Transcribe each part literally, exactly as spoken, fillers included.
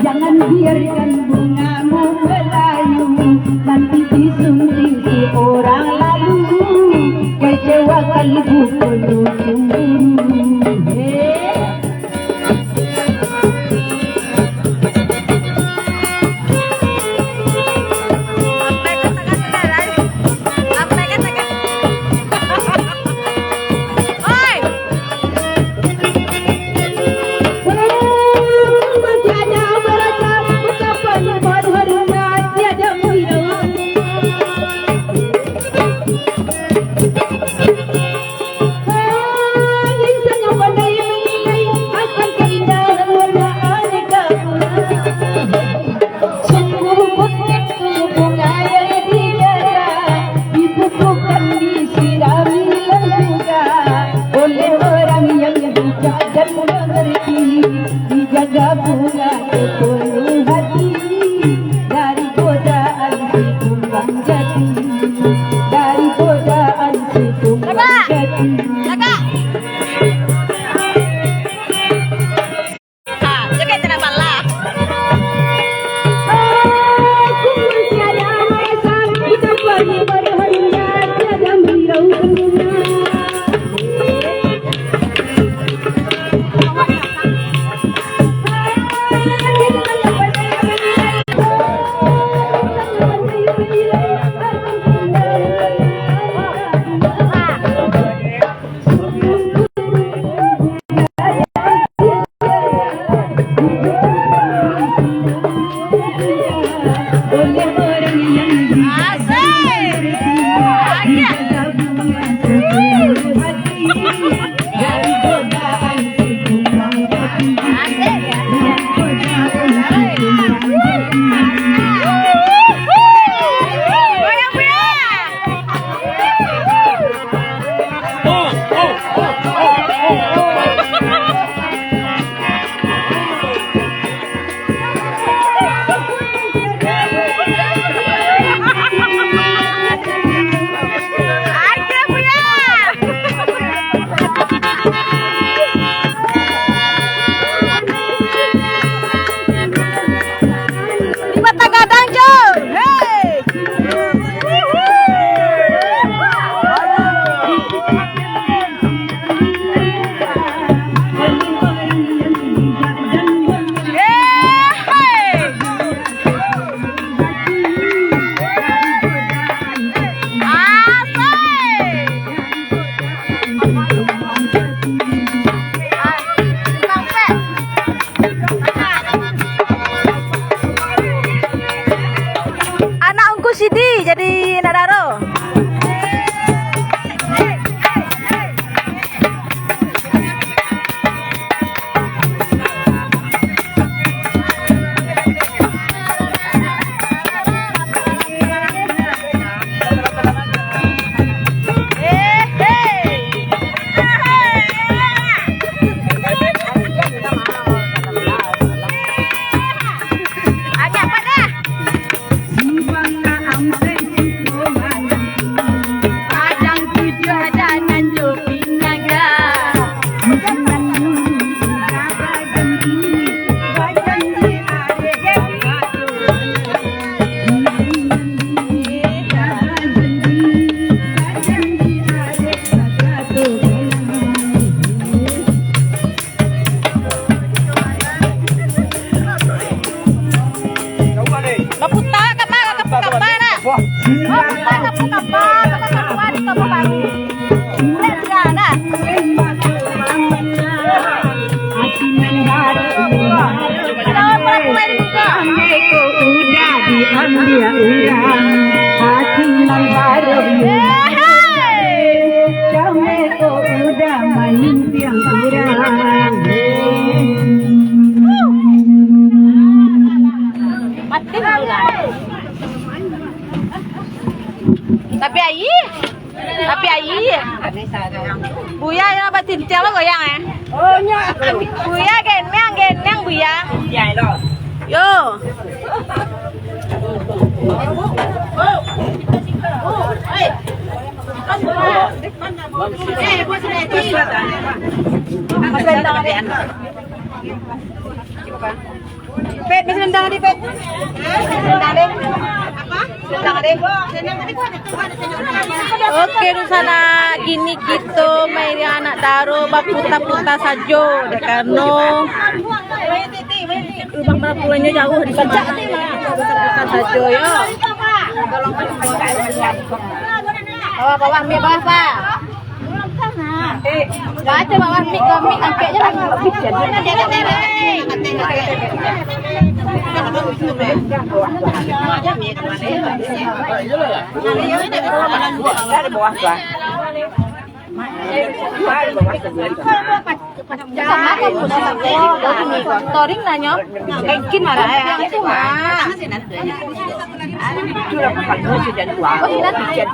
Jangan biarkan bungamu belayu, nanti disunting si orang lalu, kecewa kalbu penuh cemburu. Hei. Sungguh bukit tu bunga yang dijaga, dipupukan, disirami juga oleh orang yang bijak dan mengerti. Dijaga bunga tu penuh hati dari godaan si kumbang jati, dari godaan si kumbang jati. Cakap. Ah, joget cenah balah. Di Batang Gadang, cuy. Hei. Anak Ungku Sidi jadi nadaro. Agak padah. Simpang Ampek Sukoman, Padang Tujuah Danau Pinaga. Simpang Dulu Kota Jambi, bajanji arek Kota Tujuah. Bajanji arek Kota Tujuah. Lah puta ka ma, ka puta ka ma, nah. Oh, puta ka puta ka ma, ka puta ka ma, ka puta baru. Boleh sudah, nah. Kami ko udah diambiak urang, hati nan baru. Kami ko udah malintiang urang. Mati urang. Tapi ayi. Tapi ayi. Buya yo batintiang lo goyang, eh. Oh, nya. Buya genang, genang, Buya. Yo. Pet, masih rendang tadi, Pet. Rendang deh. Apa? Rendang deh. Oke, dunsanak, kini kito main anak daro baputa-puta sajo, dek karano lubang balapulannyo jauah di siko. Baputa-puta sajo, yo. Bawah, bawah, ambil bawah, Pak. Baca bawah mik, kau mik angkeknya lah. Toring nanyo, mungkin marah itu mah. Ayo, berarti dia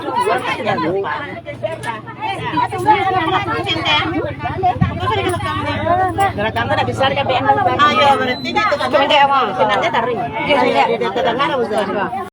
tetangga. Cuma dia mau, cuma dia tarik. Dia, dia, dia tetangga ada usaha.